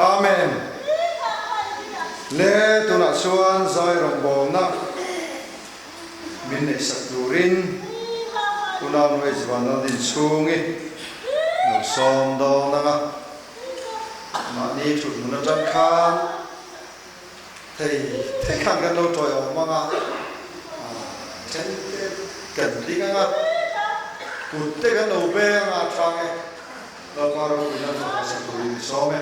Amen. Le tunah chuan zai rawngbawlna min neihsak turin Unau Nuaih Vanlal Dinchhungi lo sawm dawn ang a. Mahni thut hmun atang khan thei thei khan kan lo tawiawm ang a, then te kan ding ang a, kut te kan lo beng ang a, a tang e. Lalpa ropuina faka sa turin i sawm e.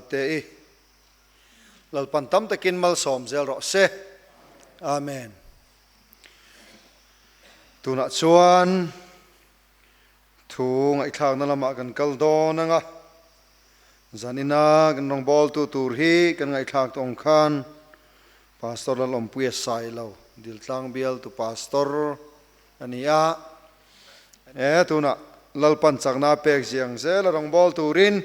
Ate-i Lalpan tam takin malsawm zel rawh se. Amen. Tunah chuan thu ngaihthlakna lamah kan kal dawn ang a, zanina kan rawngbawltu tur hi kan ngaihthlak tawh ang khan Pastor Lalawmpuia Sailo, Diltlang bialtu Pastor a ni a. E, tunah Lalpan chakna a pek ziang zel a rawngbâwl turin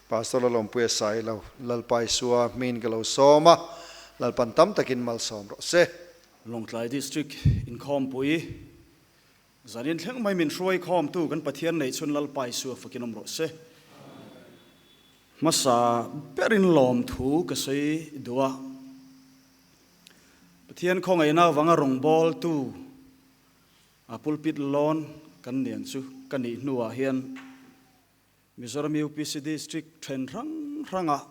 Pastor Lalawmpuia Sailo, Lalpa Isua hmingin ka lo sawm a, Lalpan tam takin malsawm rawh se. Lawngtlai District inkhawmpui zanin thleng mai min hruai khawmtu kan Pathian neih chhun Lalpa Isua fakin awm rawh se. Hmasa berin lawmthu ka sawi duh a, Pathian khawngaihna avanga rawngbawltu A pulpit lawn kan nian chu ka nih hnuah hian Mizoram UPC District then hrang hrangah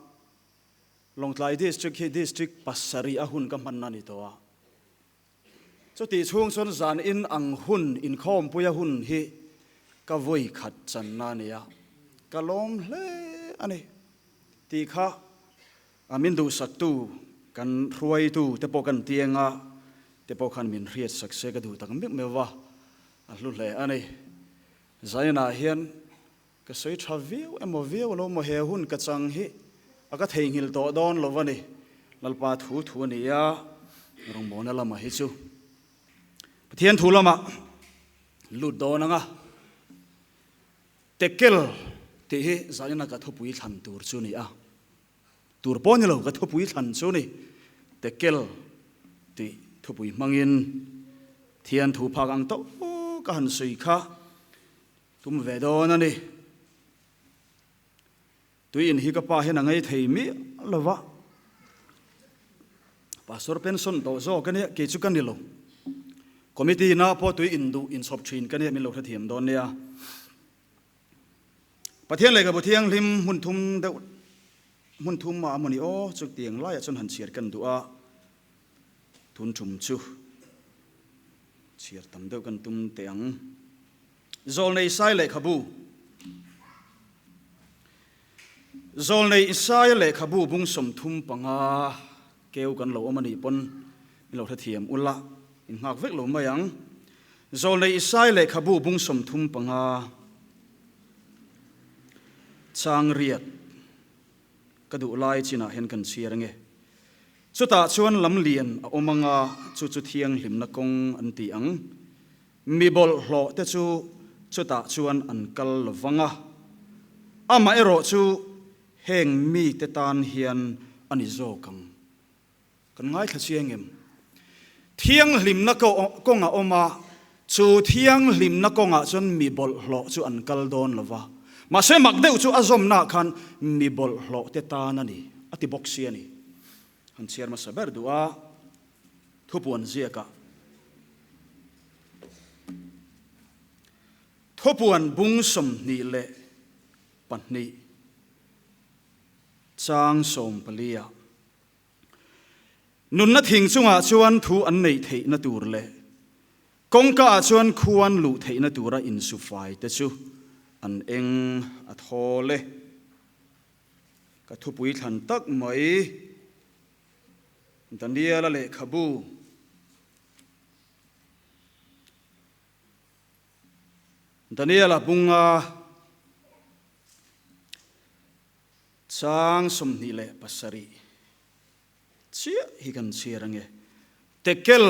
Lawngtlai District hi District pasarih a hun ka hmanna a ni tawh a. Chutih chhung chuan zan in ang hun inkhawmpuia hun hi ka vawi khat channa a ni a, ka lawm hle a ni tih kha A min duhsaktu kan hruaitu te pawh kan tiang a, te pawh khan min hriat sak se ka duh tak meuh meuh va, a hlu hle a ni. Zainah hian ka sawi tha viau emaw viau lo maw he hun ka chang hi a ka theihnghilh tawh dawn lo a ni. Lalpa thu thu a ni a, rawngbawlna lamah hi chu Pathian thu lamah lut dawn ang a. Tekel tih hi zaina ka thupui thlan tur chu ni a. Tur pawh ni lo ka thupui thlan chu ni. Tekel tih thupui hmangin thian thu phak ang tawh ka han sawi kha tum ve dawn a ni. Tui in hi ka pa hian a ngei thei miah lo va. Pastor pension tawh zawk a nia, kei chu ka ni lo. Committee na pawh tui in duh inchhawp thin ka nia min lo hrethiam dawn nia. Pathian lehkhabu thianghlim hmun thum deuh hmun thum a amawni aw chu tiang laiah chuan han chhiar kan duh a, tun tum chu chhiar tam deuh kan tum teh ang. Zawlnei Isaiah lehkhabu Zawlnei Isaiah lehkhabu bung 35 keu kan lo awm a nih pawn min lo hrethiam ula, in nghak vek lo mai ang. Zawlnei Isaiah lehkhabu bung 35 chang riat ka duh lai chinah hian kan chhiar ange. Chutah chuan lam lian a awm anga chu chu thianghlimna kawng an ti ang. Mi bawlhhlawh te chu chutah chuan an kal lo vang a, amaherawh chu heng mite tan hian a ni zawk ang. Kan ngaithla chiang em? Thianghlimna kawng a awm a, chu thianghlimna kawngah chuan mi bawlhhlawh chu an kal dawn lo va. Mahse mak deuh chu a zawmnaah khan mi bawlhhlawh te tan a ni, a ti bawk si a ni. Han chhiar hmasa ber duh a, thupuan ziakah. Thupuan bung 22 chang 14 ah nunna thing chungah chuan thu an neih theihna tur leh kawngka ah chuan khuan luh theihna tura insufai te chu an eng a thawl e. Ka thupui thlan tak mai Daniela lehkhabu. Daniela bunga chang 27 chiah hi kan chhiar ange. Tekel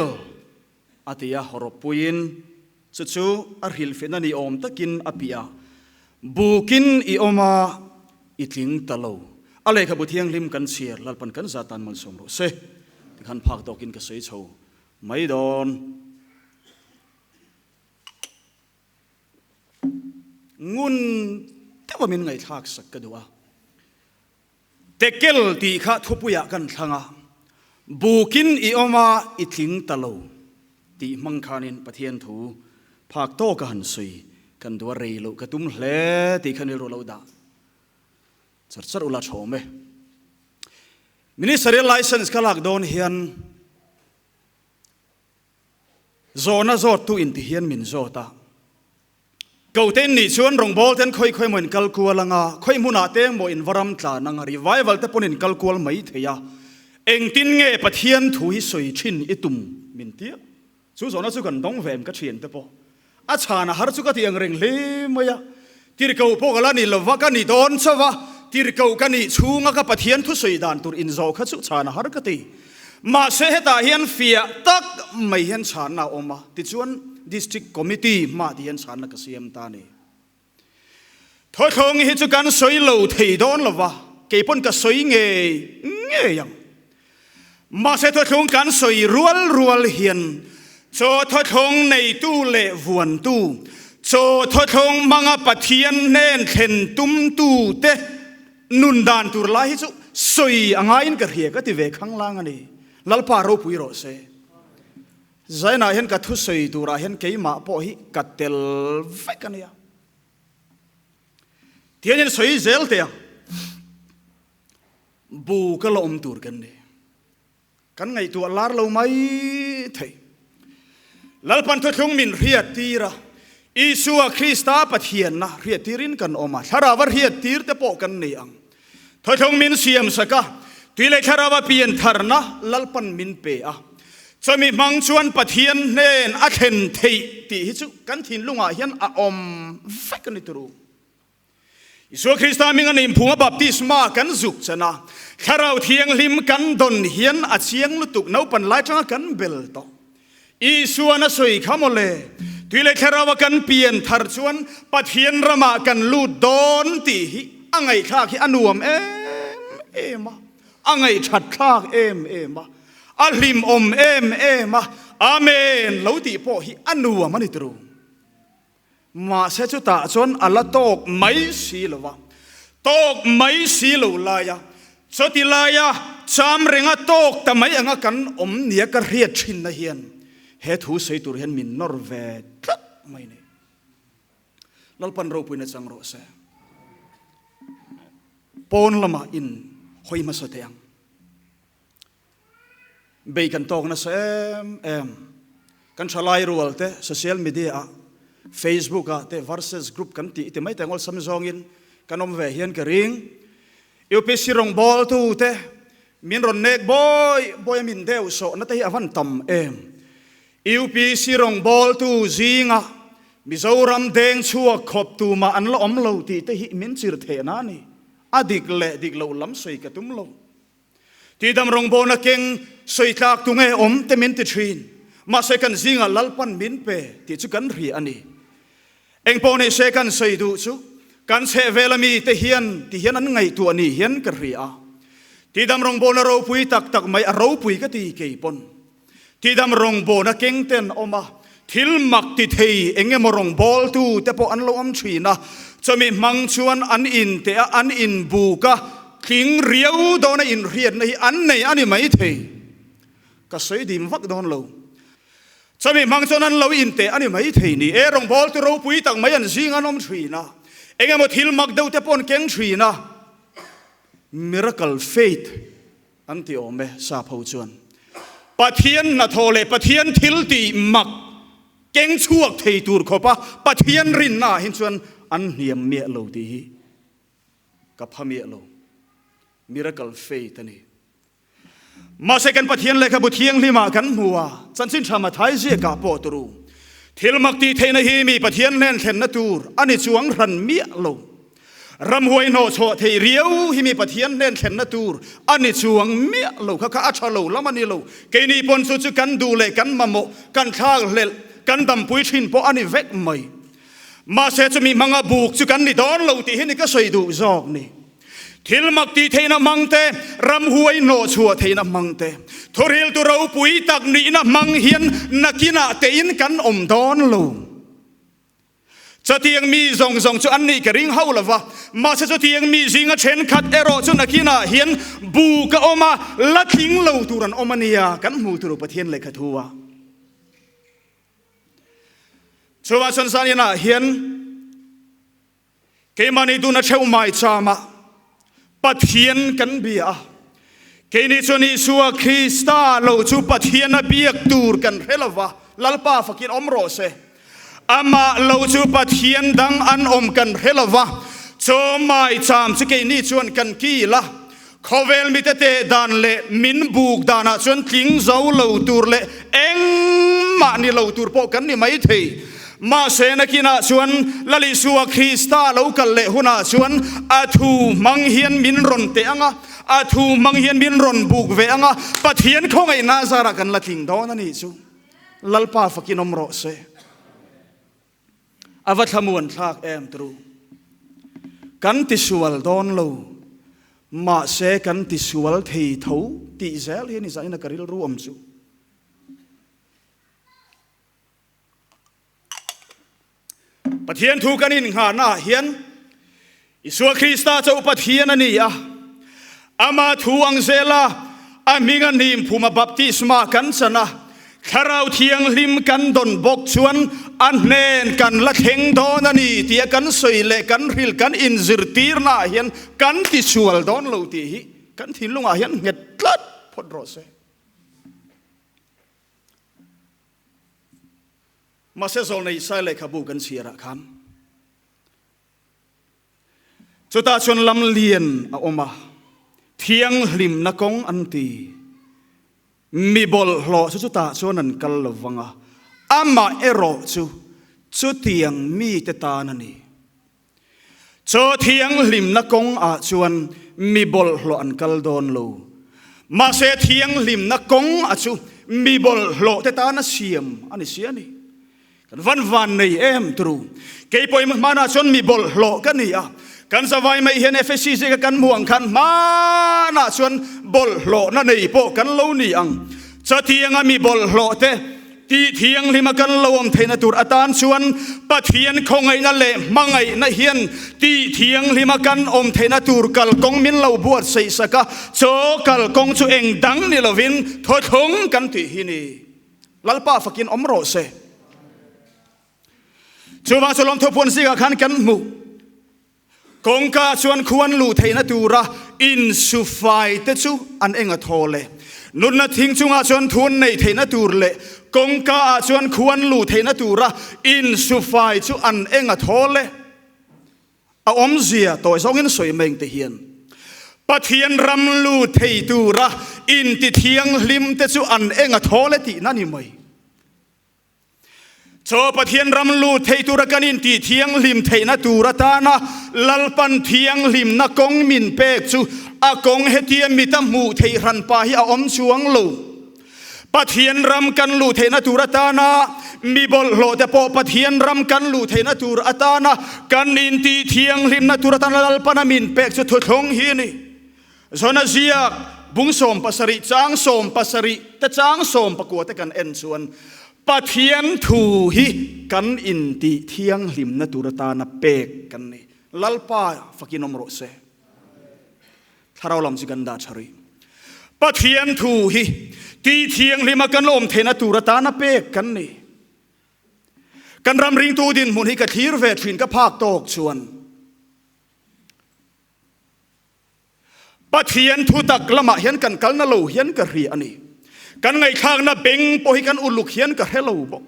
a ti a, hawrawppuiin chu chu a hrilhfiahna ni awm takin a piah a, Bukin i awm a, i tling ta lo. A lehkhabu thianghlim kan chhiar, Lalpan kan za tan malsawm rawh se. Tikhan phak tawkin ka sawi chho mai dawn. Ngun deuha min ngaihthlak sak ka duh a. Tekel tih kha thupuiah kan thlang a, bukin i awm a, i tling ta lo tih hmang khanin Pathian thu phak tawka han sawi kan duh a, rei loh ka tum hle tih kha rilru lo dah char char ula thawm e. Ministerial license ka lak dawn hian Zawhna zawttu inti hian min zawt a. Ko te in nih chuan rawngbawl ten khawi khawi maw in kal kual anga, khawi hmunah te eng maw in va ram tlan anga, revival te pawn in kal kual mai thei a. Engtin nge Pathian thu hi sawi thin i tum min tia? Chu zawhna chu kan dawng ve em ka thian te pawh. A chhan a har chu ka ti ang reng hle mai a. Tirhkoh pawh ka la ni lova ka ni dawn chauh a, tirhkoh ka nih chhunga ka Pathian thu sawi dan tur inzawh kha chu chhan a har ka ti. Mahse hetah hian fiah tak mai hian chhanna a awm a, tichuan District Committee hmaah ti hian chhanna ka siam ta a ni. Thawthlawng hi chu kan sawi lo thei dawn lo va, kei pawn ka sawi ngei ngei ang. Mahse thawthlawng kan sawi rual rual hian chaw thawthlawng neitu leh vuantu, chaw thawthlawng hmanga Pathian hnen thlen tumtu te nun dan tur lai hi chu sawi a ngaiin ka hria ka ti ve khanglang a ni. Lalpa ropui rawh se. Zainah hian ka thusawi turah hian keimah pawh hi ka tel vek a nia. Tihian in sawi zel teh ang. Bu ka la awm tur kan ni. Kan ngaihtuah lar lo mai thei. Lalpan thuthlung min hriat tir a, Isua Krista Pathianna hriat tirin kan awm a, thlarava hriat tir te pawh kan nei ang. Thawthlung min siam sak a, tui leh thlarava pian tharna Lalpan min pe a. Chumi hmang chuan Pathian hnen a thlen theih tih hi chu kan thinlungah hian a awm vek a ni turu. Isua Krista hminga neihphunga baptisma kan zuk chan a, Thlarau Thianghlim kan dawn hian a chiang lutuk naupan lai tanga kan bel tawh. Isuan a sawi kha mawle, tui leh thlaraua kan pian thar chuan Pathian ramah kan lut dawn tih hi a ngaihthlak hi a nuam em em a, a ngaihthat thlak em em a, a hlimawm em em a, Amen lo tih pawh hi a nuam a ni turu. Mahse chutah chuan a la tawk mai si lo a, tawk mai si lo laia chuti laia cham renga tawk ta mai anga kan awm nia ka hriat thinna hian he thu sawi tur hian min nawr ve tlat mai ni. Lalpan ropuina chang rawh se. Pawn lamah in hawi hmasa teh ang. Bei kan tawk nasa em em. Kan thalai rual te social media ah Facebook ah te versus group kan tih ti mai te ngawlsam zawngin kan awm ve hian ka ring. UPC rawngbâwl tu te min rawn nek bawi bawi a min deuh sawhna te hi a van tam em. UPC rawngbâwl tu zinga Mizoram deng chhuak khawp tumah an la awm lo tih te hi min chir thehna a ni. A dik leh dik loh lam sawi ka tum lo. Tidam rawngbawlna keng sawi tlak tu nge awm te min ti thin. Mahse kan zingah Lalpan min pe tih chu kan hria a ni. Engpawh nei se kan sawi duh chu kan chhehvela mite hian ti hian an ngaihtuah ni hian ka hria a. Tidam rawngbawlna ropui tak tak mai a ropui ka ti kei pawn. Tidam rawngbawlna keng te an awm a, thil mak ti thei eng emaw rawngbawltu te pawh an lo awm thin a, chumi hmang chuan an inte a, an inbuk a, tling riau dawna inhriatna hi an nei a ni maithei. Ka sawi dim vak dawn lo. Chumi hmang chuan an lo inte a ni maithei ni e, rawngbawltu ropui tak mai an zing an awm thin a, eng emaw thil mak deuh te pawh an keng thin a, miracle faith An ti awm e, sap ho chuan. Pathian hnathawh leh Pathian thil tih mak keng chhuak thei tur khawpa Pathian rinna ah hin chuan an hniam miah lo tih hi ka pha miah lo. Miracle faith a ni. Mahse kan Pathian lehkhabu thianghlimah kan hmu a, chanchin tha Mathai ziakah pawh turu. Thil mak tih theihna hi mi Pathian hnen thlenna tur a ni chuang hran miah lo. Ramhuai hnawhchhuah theih riau hi mi Pathian hnen thlenna tur a ni chuang miah lo kha kha a tha lo lam a ni lo. Keini pawn chu chu kan duh leh kan mamawh, kan thlak hlelh, kan dampui thin pawh a ni vek mai. Mahse chumi hmanga buk chu kan ni dawn lo tih hi ni ka sawi duh zawk ni. Thil mak tih theihna hmang te, ramhuai hnawhchhuah theihna hmang te, thuriltu ropui tak nihna hmang hian nakinah tein kan awm dawn lo. Chutiang mi zawng zawng chu an nih ka ring hauh lo va, mahse chutiang mi zinga thenkhat erawh chu nakinah hian bu ka awm a, la tling lo tur an awm a nia, kan hmu tur Pathian lehkha thu a. Chuvang chuan zaninah hian Keimahni tuna theuh mai chamah Pathian kan bia a, keini chuan Isua Krista lo chu Pathiana biak tur kan hre lo va, Lalpa fakin awm rawh se. Amah lo chu Pathian dang an awm kan hre lo va, chaw maicham chu keini chuan kan kil a. Khawvel mite teh dan leh min buk danah chuan tling zo lo tur leh engmah ni lo tur pawh kan ni mai thei. Mahse nakinah chuan Lal Isua Krista lo kal leh hunah chuan a thu hmang hian min rawn teh ang a, a thu hmang hian min rawn buk ve ang a, Pathian khawngaihna zarah kan la tling dawn a nih chu. Lalpa fakin awm rawh se. A va thlamuan thlak em tru. Kan tisual dawn lo, mahse kan tisual thei tho tih zel hi ni zaina ka rilru awm chu. Pathian thu kan innghahna ah hian Isua Krista chauh Pathian a ni a, Ama thu ang zela a hminga hnimphuma baptisma kan chan a, Thlarau Thianghlim kan dawn bawk chuan a hnen kan la thleng dawn a ni tia kan sawi leh kan hril kan inzirtirnaah hian kan tisual dawn lo tih hi kan thinlungah hian nghet tlat phawt rawh se. Mahse zawlnei Isaiah lehkhabu kan chhiarah khan Chutah chuan lam lian a awm a, thianghlimna kawng an ti. Mi bawlhhlawh chu chutah chuan an kal lo vang a, amah erawh chu chutiang mite tan a ni. Chaw thianghlimna kawng ah chuan mi bawlhhlawh an kal dawn lo. Mahse thianghlimna kawng a chu mi bawlhhlawh te tana siam a ni si a ni. Kan van van nei em turu. Kei pawh hmanah chuan mi bawlhhlawh ka ni a. Kan zavai mai hian Efesi zika kan hmuh ang khan hmanah chuan bawlhhlawhna nei pawh kan lo ni ang. Chatianga mi bawlhhlawh te tih thianghlima kan lo awm theihna tur atan chuan Pathian khawngaihna leh hmangaihna hian tih thianghlima kan awm theihna tur kalkawng min lo buatsaih sak a. Chaw kalkawng chu eng dang ni lovin thawthlung kan tih hi ni. Lalpa fakin awm rawh se. Chuvang chu lawmthu puan zingah khan kan hmu. Kawngka chuan khuan luh theihna tura insufai te chu an eng a thaw le. Nunna thing chungah chuan thu an neih theihna tur leh kawngka ah chuan khuan luh theihna tura insufai chu an eng a thaw le. A awmzia tawi zawngin sawi meng te hian Pathian ram lut thei tura inti thianghlim te chu an eng a thawl e tihna ni mai. Chaw Pathian ram lut thei tura kan inti thianghlim theihna tur atana Lalpan thianghlimna kawng min pek chu a kawng hetia mita hmuh theih hranpa hi a awm chuang lo. Pathian ram kan luh theihna tur atana mi bawlhhlawh te pawh Pathian ram kan luh theihna tur atana kan intih thianghlimna tur atana Lalpana min pek chu thuthlung hi a ni. Zona ziak bung 70 chang 70 te chang 19 te kan en chuan Pathian thu hi kan intih thianghlimna tur atana pek kan ni. Lalpa fakin awm rawh se. Thlarau lam chu kan dah tha rih. Pathian thu hi ti thianghlima kan awm theihna tur atana pek kan ni. Kan ram ringtu dinhmun hi ka thlir ve thin ka phak tawk chuan Pathian thu tak lamah hian kan kalna lo hian ka hria a ni. Kan ngaihthlakna beng pawh hi kan uluk hian ka hre lo bawk.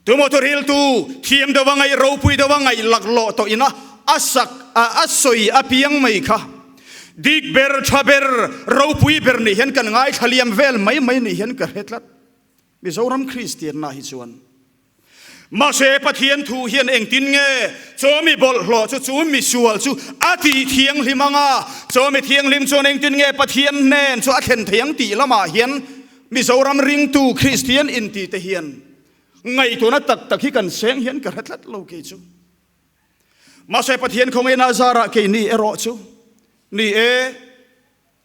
Tumaw thuhriltu thiam deuha ngaih ropui deuha ngaih laklawh tawh ina a sak a a sawi a piang mai kha dik ber tha ber ropui ber nih hian kan ngaithla liam vel mai mai nih hian ka hre tlat. Mizoram Kristianna hi chuan mahse Pathian thu hian engtin nge chaw mi bawlhhlawh chu chu mi sual chu a tih thianghlim anga chaw mi thianghlim chuan engtin nge Pathian hnen chu a thlen thei ang tih lamah hian Mizoram ringtu Kristian inti te hian ngaihtuahna tak tak hi kan seng hian ka hre tlat lo kei chu. Mahse Pathian khawngaihna zarah keini erawh chu ni e,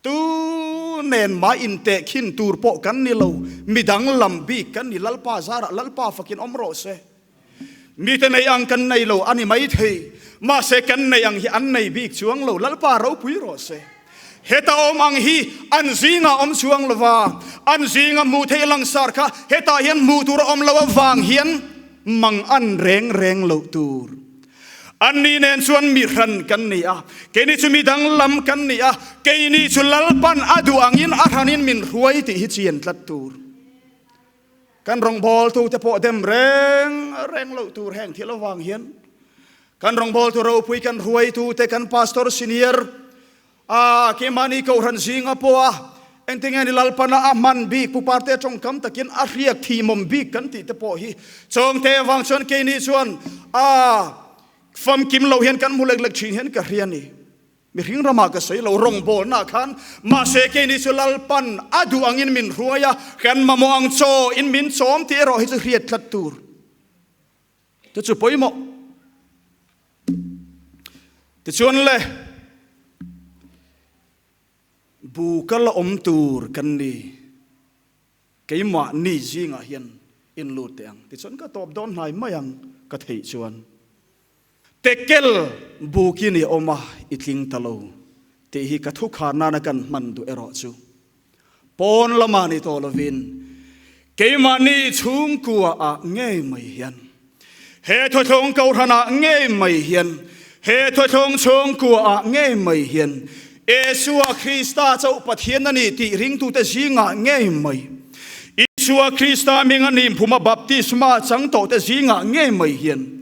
tu nen mah inteh khin tur pawh kan ni lo, midang lam bik kan ni Lalpa zarah Lalpa fakin awm rawh se. Mite nei ang kan nei lo a ni mai thei, mahse kan nei ang hi an nei bik chuang lo, Lalpa ropui rawh se. Heta awm ang hi an zingah awm chuang lo va, an zinga hmuh theih langsar kha hetah hian hmuh tur a awm lo avang hian mang an reng reng loh tur. Anni nen chuan mi hran kan ni a, keini chu mi danglam kan ni a, keini chu Lalpan a duh angin a hranin min hruai tih hi chian tlat tur. Kan rawngbawltute pawh dem reng reng loh tur heng thil avang hian kan rawngbawltu ropui kan hruaitute kan pastor senior a keimahni kohhran zinga pawha engtinge ni Lalpana a hman bik pu Parte tawngkam takin a hriak thihmawm bik kan tih te pawh hi chawngte avang chuan keini chuan a famkim loh hian kan hmu lek lek thin hian ka hria ni. Mihring ramah ka sawi lo, rawngbawlnaah khan mahse keini chu Lalpan a duh angin min hruai a, kan mamawh ang chaw in min chawm tih erawh hi chu hriat tlat tur te chu pawimawh. Tichuan le, bu kal a awm tur kan ni, keimahni zingah hian in lut teh ang. Tichuan ka tawp dawn hnai mai ang ka theih chuan. Tekel bukin i awm a, i tling ta lo tih hi ka thukhar nana kan hman duh erawh chu pawn lamah ni tawh lovin keimahni chhungkua ah ngei mai hian he thawthlawng kohhran ah ngei mai hian he thawthlawng chhungkua ah ngei mai hian Isua Krista chauh Pathian a ni tih ringtute zingah ngei mai Isua Krista hminga nimphuma baptisma chang tawhte zingah ngei mai hian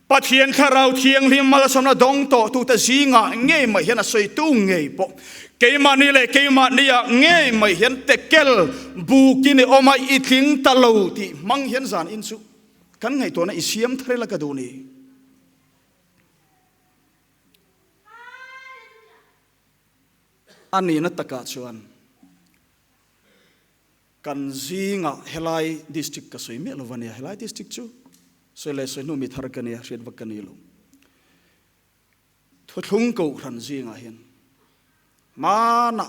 Pathian Thlarau Thianghlim malsawmna dawng tawhtute zingah ngei mai hian a sawitu ngei pawh keimahni leh keimahniah ngei mai hian tekel bukin i awm a, i tling ta lo tih hmang hian zan in chu kan ngaihtuahna i siam thar ila ka duh ni. A nihna takah chuan Kan zingah helai district ka sawi miah lo va nia, helai district chu sawi leh sawi hnu mi thar ka nia, hriat vak ka ni lo. Thuthlung Kohhran zingah hian hmanah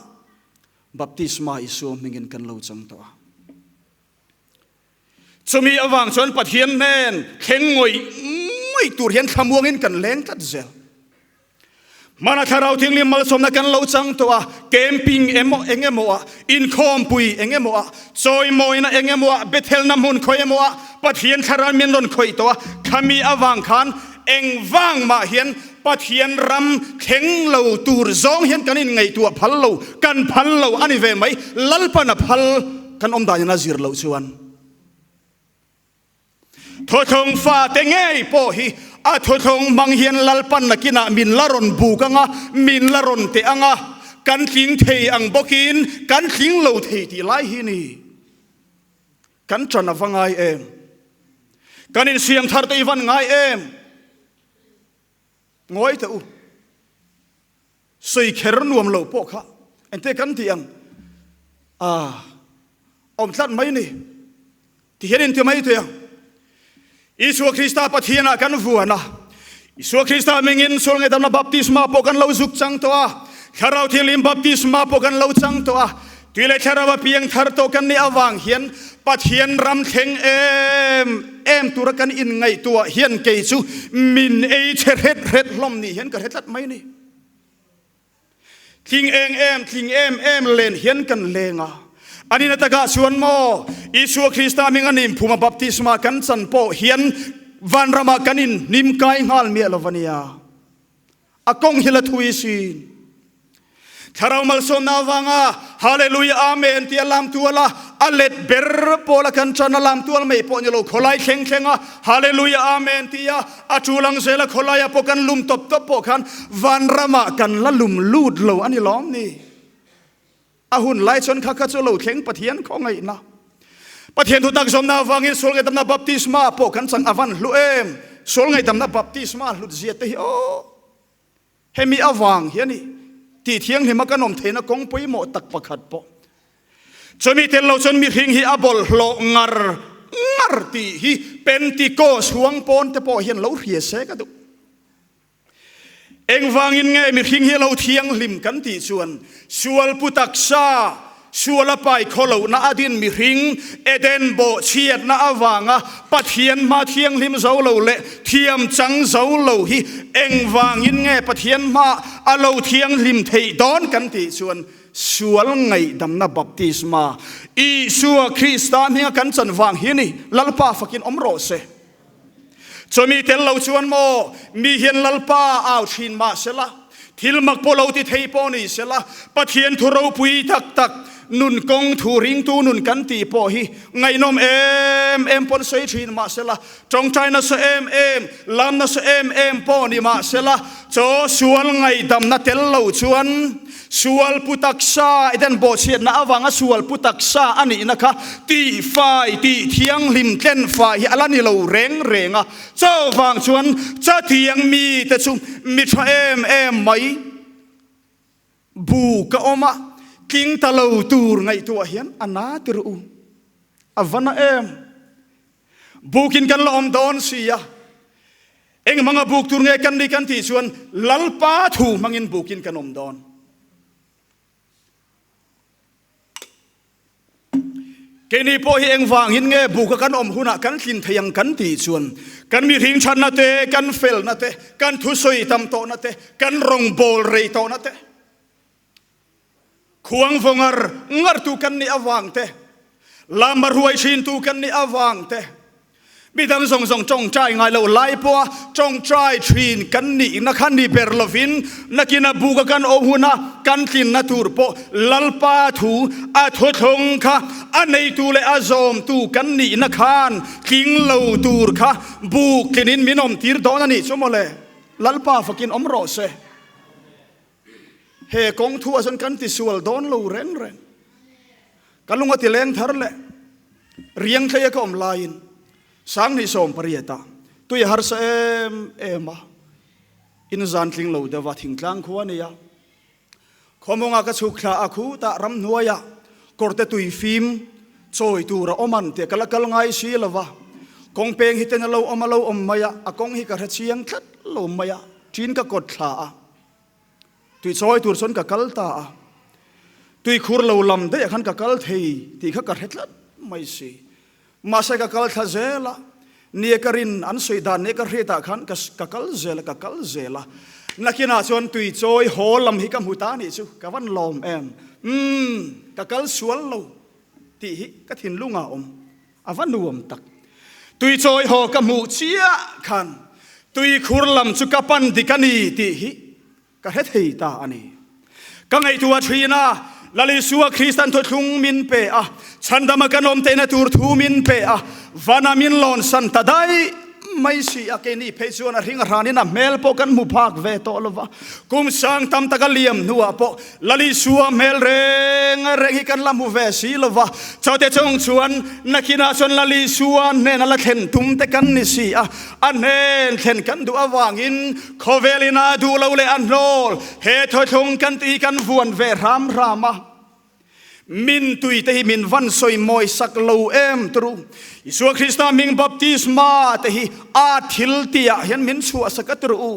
baptisma Isua hmingin kan lo chang tawh a. Chumi avang chuan Pathian hnen thleng ngawih ngawih tur hian thlamuangin kan leng tlat zel. Hmana Thlarau Thianghlim malsawmna kan lo chang tawh a, camping emaw eng emaw ah, inkhawmpui eng emaw ah, chawimawina eng emaw ah, Bethelna hmun khawi emaw ah Pathian Thlarau min rawn khawih tawh a, khami avang khan eng vang mah hian Pathian ram thleng lo tur zawng hian kan inngaihtuah phal lo, kan phal lo a ni ve mai, Lalpan a phal kan awm dan in a zir loh chuan. Thuthlung fate ngei pawh hi a thuthlung hmang hian Lalpan nakinah min la rawn buk ang a, min la rawn teh ang a, kan tling thei ang bawkin kan tling lo thei tih lai hi ni. Kan ṭan a va ngai em? Kan insiam thar te i van ngai em? Ngawi teh u. Sawi kher nuam lo pawh kha engte kan tih ang a awm tlat mai ni ti hian inti mai thei ang. Isua Krista Pathianah kan vuan a, Isua Krista mingin sual ngaihdamna baptisma pawh kan lo zuk chang tawh a, Thlarau Thianghlim baptisma pawh kan lo chang tawh a, tui leh Thlarau a piang thar tawh kan nih avang hian Pathian ram thleng em em tura kan inngaihtuah hian kei chu min ei chhe hret hret hlawm nih hian ka hre tlat mai ni. Tling eng em, tling em em len hian kan leng a. A nihna takah chuan maw, Isua Krista hminga nimphuma baptisma kan chan pawh hian vanramah kan inhnim kai nghal miah lo va nia. A kawng hi la thui sin. Thlarau malsawmna avanga Hallelujah Amen tia lam tual a, a let ber pawl a kan tan a lam tual mai pawh ni lo khawlai thleng thleng a Hallelujah Amen tia a tul ang zel a khawlai ah pawh kan lum tawp tawp pawh khan vanramah kan la lum lut lo a ni lawm ni. A hun lai chuan kha kha chu lo thleng Pathian khawngaihna. Pathian thu tak zawmna avangin sual ngaihdamna baptisma pawh kan chang a van hlu em! Sual ngaihdamna baptisma hlut zia te hi aw! Hemi avang hian i tih thianghlima kan awm theihna kawng pawimawh tak pakhat pawh chumi tel lo chuan mihring hi a bawlhhlawh ngar ngar tih hi Pentecost huang pawn te pawh hian lo hria se ka duh. Engvangin nge mihring hi lo thianghlim kan tih chuan sual pu taksa, sual a pai khaw lohna a din mihring Eden bawhchhiatna avanga Pathian hma thianghlim zo lo leh thiam chang zo lo hi engvangin nge Pathian hma a lo thianghlim theih dawn kan tih chuan sual ngaihdamna baptisma Isua Krista hminga kan chan vang hi a ni. Lalpa fakin awm rawh se. Chumi tel lo chuan maw mi hian Lalpa au thin mah sela, thil mak pawh lo ti thei pawh ni sela, Pathian thu ropui tak tak, Nun kawng thu ringtu nun kan tih pawh hi ngaihnawm em em pawn sawi thin mahsela, tawngtai nasa em em, lam nasa em em pawh ni mahsela, chaw sual ngaihdamna tel lo chuan sual pu taksa eden bawhchhiatna avanga sual pu taksa a nihna kha tihfai, tihthianghlim, tlenfai hi a la ni lo reng reng a. Chaw vang chuan chatiang mite chu mi tha em em mai. Bu ka awm a, tling ta lo tur ngaihtuah hian a na tir u. A va na em? Bukin kan la awm dawn si a, eng hmanga buk tur nge kan ni kan tih chuan Lalpa thu hmangin bukin kan awm dawn. Keini pawh hi engvangin nge buka kan awm hunah kan tlin thei ang kan tih chuan kan mihring thatna te, kan felna te, kan thusawi tam tawhna te, kan rawngbâwl rei tawhna te, khuang vaw ngar ngartu kan nih avang te, lama ruai ṭhintu kan nih avang te, Midang zawng zawng tawngtai ngai lo lai pawha tawngtai thin kan nihna kha ni ber lovin nakina buka kan awm huna kan tlinna tur pawh Lalpa thu a thuthlung kha a neitu leh a zawmtu kan nihna khan tling lo tur kha buk tlinin min awm tir dawn a nih chu mawle. Lalpa fakin awm rawh se. He kawng thu ah chuan kan tisual dawn lo reng reng. Ka lung a ti leng thar leh riang thlei a ka awm laiin Sanghnih 18 ah tui a harsa em em a, in zan tling lo deuh a thingtlang khua a ni a. Khawmawngah ka chhuk thla a khutah ramhnuaiah kawrte tui fim chawi tur a awm an tih ka la kal ngai si lo va, kawng peng hi ten a lo awm a lo awm mai a, a kawng hi ka hre chiang tlat lo mai a, ṭin ka kawt thla a. Tui chawi tur chuan ka kal ta a, tui khur lo lam daih ah khan ka kal thei tih kha ka hre tlat mai si. Mahse ka kal thla zel a, nia ka rin an sawi dan nia ka hriat ah khan ka ka kal zel a, ka kal zel a. Nakinah chuan tui chawi haw lam hi ka hmu ta anih chu, ka van lawm em. Umm, ka kal sual lo tih hi ka thinlung ah a awm. A va nuam tak. Tui chawi haw ka hmuh chiah khan tui khur lam chu ka pan dik a ni tih hi ka hre thei ta a ni. Ka ngaihtuah thin a, Lal Isua Kristan thuthlung min pe a, chhandama kan awm tehna tur thu min pe a, vana min lawnsan ta daih mai si a, keini phei chuan a hring a hranin a hmel pawh kan hmu phak ve tawh lo va, kum sang tam taka liam hnuah pawh Lal Isua hmel reng reng hi kan la hmu ve si lo va, chawte chung chuan nakinah chuan Lal Isua hnena la thlen tum te kan ni si a, a hnen thlen kan duh avangin khawvel ina duh lo leh a hnawl he thawthlung kan tih hi kan vuan ve hram hram a. Min tui te hi min van sawi mawi sak lo em turu. Isua Krista hming baptisma te hi a thil tih ah hian min chhuah sak a turu u.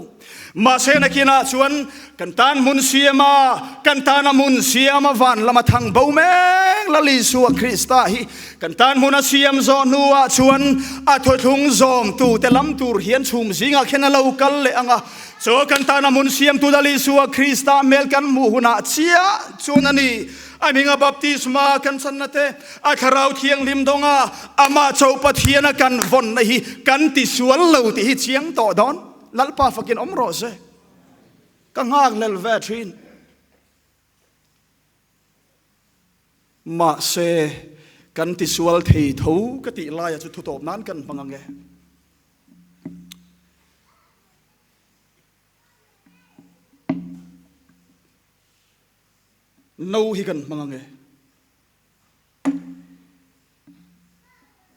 Mahse nakinah chuan kan tan hmun siam a, kan tana hmun siam a van lama thang bo meng Lal Isua Krista hi kan tan hmun a siam zawh hnuah chuan a thawthlung zawmtu te lam tur hian chhum zingah khian a lo kal leh ang a. Chaw kan tana hmun siamtu Lal Isua Krista hmel kan hmuh hunah chiah chuan a ni. A hminga baptisma kan channa te, a Thlarau Thianghlim dawnga amah cho Pathiana kan vawnna hi kan tisual lo tih hi chiang tawh dawn. Lalpa fakin awm rawh se. Ka nghakhlel ve thin. Mahse, kan tisual thei tho ka tih laia chu thutawp nan kan hmang ange. No hi kan hmang ange.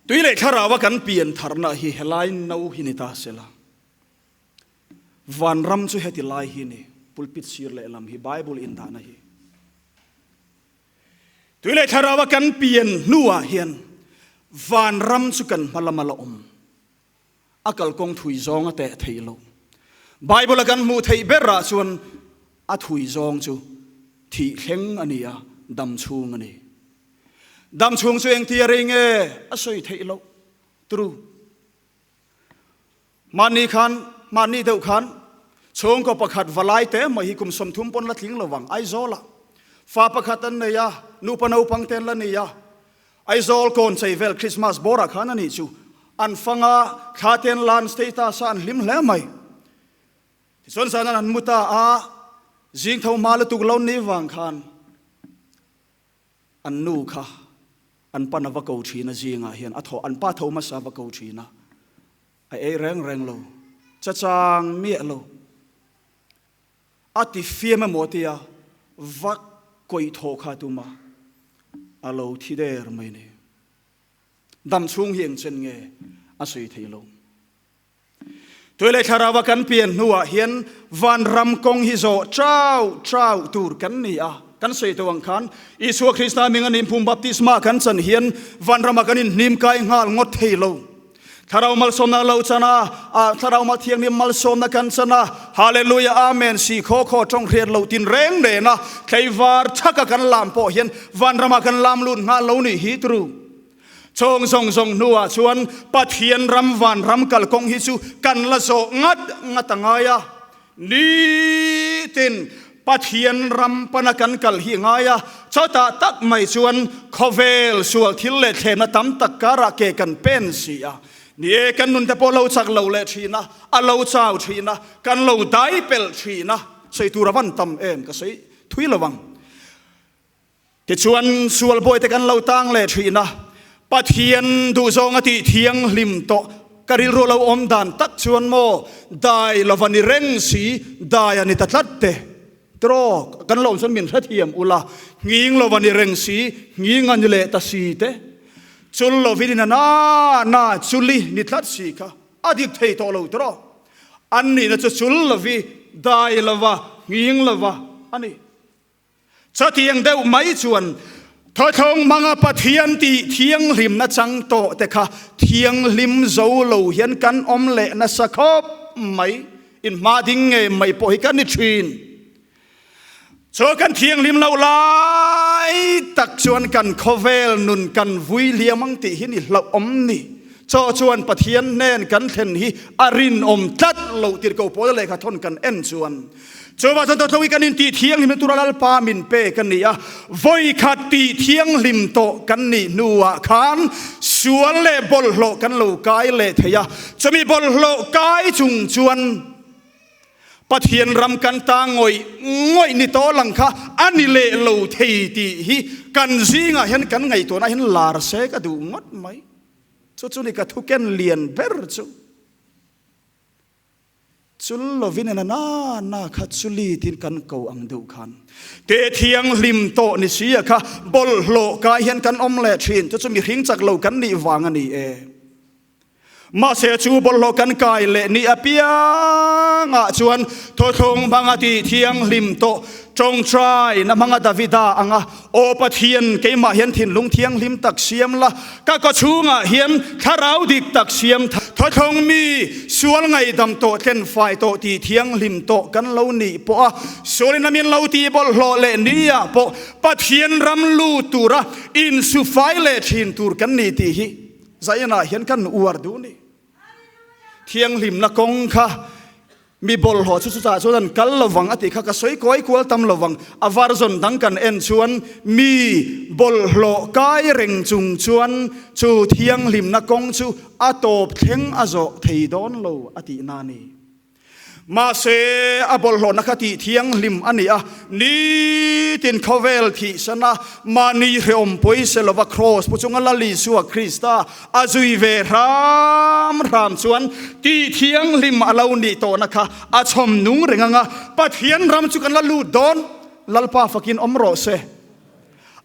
Tui leh thlaraua kan pian tharna hi helai no hi ni ta sela. Vanram chu heti lai hi ni, pulpit sir lehlam hi Bible indahna hi. Tui leh thlaraua kan pian hnuah hian vanram chu kan hma lama la awm. A kalkawng thui zawng a teh theih loh. Bible-a kan hmuh theih berah chuan a thui zawng chu thih thleng a ni a, dam chhung a ni. Dam chhung chu engtia rei nge a sawi theih loh. True. Mahni khan, mahni deuh khan chhungkaw pakhat valai te mai hi kum 30 pawn la tling lo vang Aizawlah fa pakhat an nei a, nupa naupang te an la nei a, Aizawl kawn chei vel Christmas bawrah khan a nih chu an fang a, thla te an lan status a an hlim hle mai. Tichuan zan an han mu ta a, zing tho hma lutuk lo ni vang khan. An nu kha an pan a va ko thin a zingah hian a thaw an pa tho hmasa a va ko thin a, a ei reng reng lo, chachang miah lo. A ti fiam emaw tia va kawih thaw kha tuma a lo thi der mai ni. Dam chhung hi engchen nge a sawi thei lo. Tuilei thlarau-a kan pian hnuah hian vanram kawng hi zawh chau chau tur kan ni a. Kan sawi tawh ang khan Isua Krista hminga nimphum baptisma kan chan hian vanramah kan inhnim kai nghal ngawt thei lo. Thlarau malsawmna a lo chan a, a Thlarau Thianghlim malsawmna kan chan a, Hallelujah Amen si khaw khaw tawng hriat lo tin reng nena tleivar thaka kan lam pawh hian vanramah kan lam lut nghal lo nih hi turu. Chawng zawng zawng hnuah chuan Pathian ram vanram kalkawng hi chu kan la zawh ngat ngat a ngai a. Nitin Pathian ram pana kan kal hi a ngai a, chawtah tak mai chuan khawvel sual thil leh thlemna tam tak karah ke kan pen si a. Ni e, kan nun te pawh lo chak lo leh thin a, a lo chau thin a, kan lo dai pelh thin a, sawi tur a van tam em ka sawi thui lo ang. Tichuan, sual bawite kan lo tang leh thin a, Pathian duhzawng a tih thianghlim tawh ka rilru lo awm dan tak chuan maw dai lova ni reng si, dai a ni ta tlat te. Tiraw, kan lo awm chuan min hrethiam ula, nghing lova ni reng si, nghing a ni leh ta si te. Chul lovin in a na na chuli ni tlat si kha a dik thei tawh lo tiraw. An nihna chu chul lovi, dai lova, nghing lova a ni. Chutiang deuh mai chuan thawthlawng hmanga Pathian tih thianghlimna chang tawh te kha thianghlim zo lo hian kan awm leh nasa khawp mai. Inhma ding ngei mai pawh hi kan ni thin. Chu kan thianghlim loh lai tak chuan kan khawvel nun kan vui hliam ang tih hi ni hlauhawm ni. Chaw chuan Pathian hnen kan thlen hi a rinawm tlat loh tirhkoh pawl lehkha thawn kan en chuan Chuvah chuan Tawthlawi kan intih thianghlim tura Lalpa min pek a ni a, vawi khat tih thianghlim tawh kan nih hnuah khan sual leh bawlhhlawh kan lo kai leh thei a, chumi bawlhhlawh kai chung chuan Pathian ram kan ta ngawih ngawih ni tawh lang kha a ni leh lo thei tih hi kan zingah hian kan ngaihtuahna hian lar se ka duh ngawt mai. Chu chu ni ka thuken lian ber chu. Chul lovin en a na na kha chuli tiin kan ko ang deuh khan ke thianghlim tawh ni si a kha bawlhhlawh kai hian kan awm leh thin chu chu mihring chak lo kan nih vang a ni e. Mahse chu bawlhhlawh kan kai leh ni apiangah chuan thawthlawng hmanga tih thianghlim tawh tawngtai na hmanga Davida anga Aw Pathian, keimah hian thinlung thianghlim tak siam la, ka kawchhungah hian thlarau dik tak siam thawthlawng mi, sual ngaihdam tawh tlen fai tawh tih thianghlim tawh kan lo nih pawh a, sualin a min lo tih bawlhhlawh leh niah pawh Pathian ram lut tura insu fai leh thin tur kan ni tih hi Zion-ah hian kan uar duh ni. Thianghlimna kawng kha Mi bawlhhlawh chu chutah chuan an kal lovang a tih kha ka sawi kawi kual tam lovang. A version dang kan en chuan mi bawlhhlawh kai reng chung chuan chu thianghlimna kawng chu a tawp thleng a zawh thei dawn lo a tihna a ni. Mahse a bawlhhlawhna kha tih thianghlim a ni a, nitin khawvel thihsana mahni hrehawm pawisa lova kraws pu chunga Lal Isua Krista A zui ve hram hram chuan tih thianghlim a lo nih tawhna kha a chhawm nung reng ang a, Pathian ram chu kan la lut dawn, Lalpa fakin awm rawh se.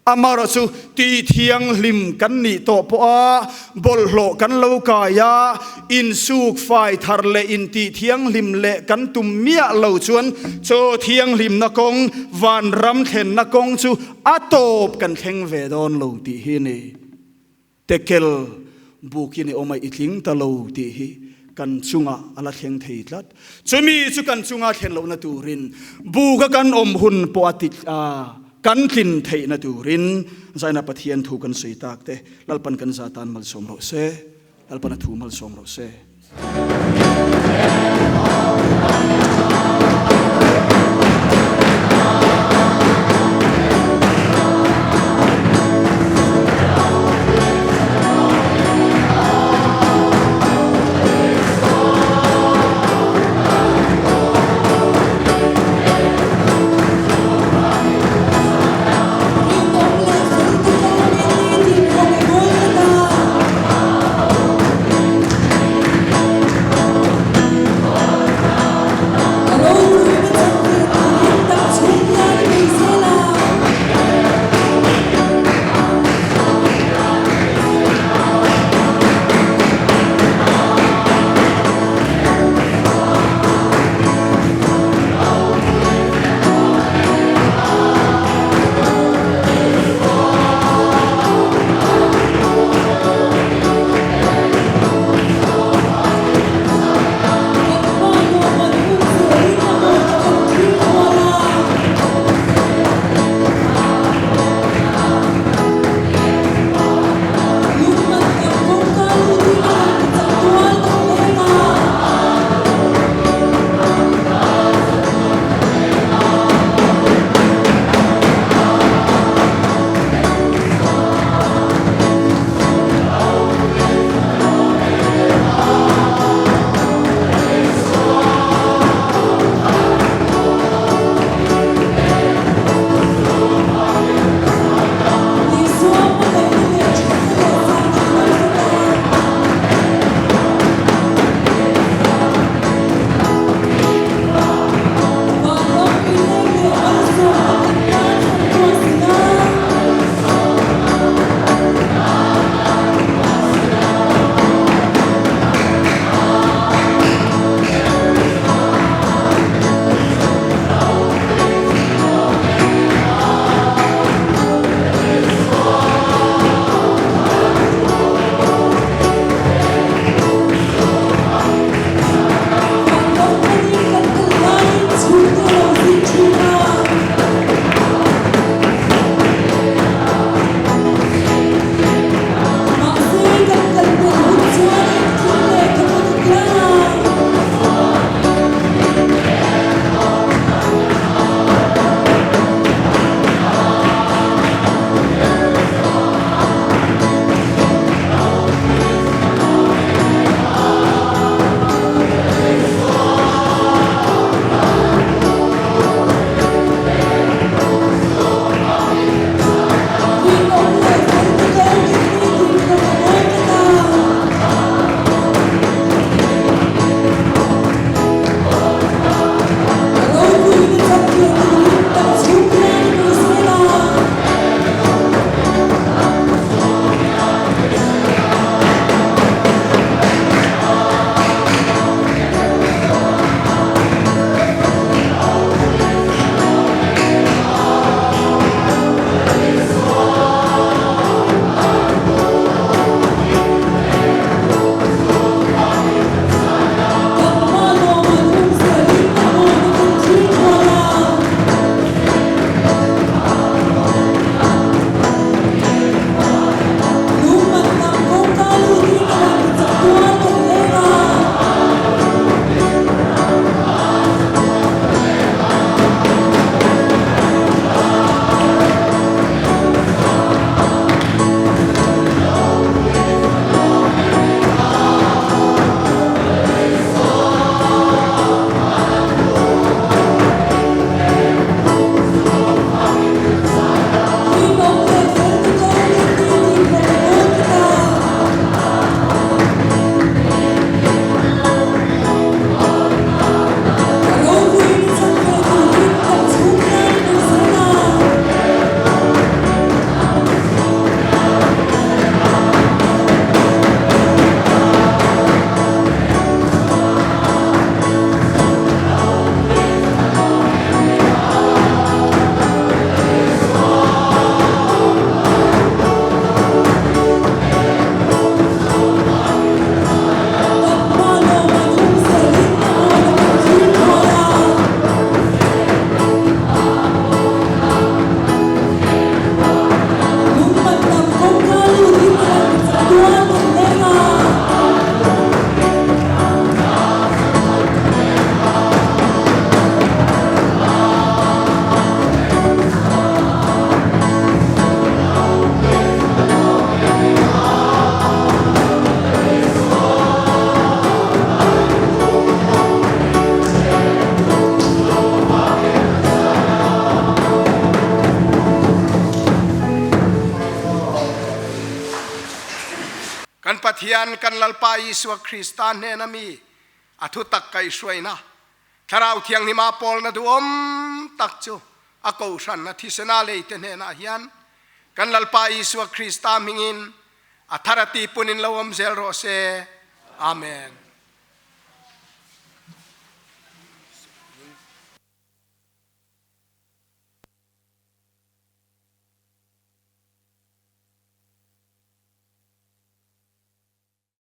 Amaherawh chu tih thianghlim kan nih tawh pawha bawlhhlawh kan lo kai a, insuk fai thar leh intih thianghlim leh kan tum miah lo chuan chaw thianghlimna kawng, vanram thlenna kawng chu a tawp kan thleng ve dawn lo tih hi a ni. Tekel bukin i awm a, i tling ta lo tih hi kan chungah a la thleng thei tlat. Chumi chu kan chunga thlen lohna turin buka kan awm hun pawh a ti a, kan tlin theihna turin Zaina Pathian thu kan sawi tak te Lalpan kan za tan malsawm rawh se. Lalpan a thu malsawm rawh se. Pathian kan Lalpa Isua Krista hnena mi a thutak kaihhruaina, Thlarau Thianghlima pawlna duhawm tak chu a kohhran a thisena leite hnenah hian kan Lalpa Isua Krista hmingin a thar a tipunin lo awm zel rawh se. Amen.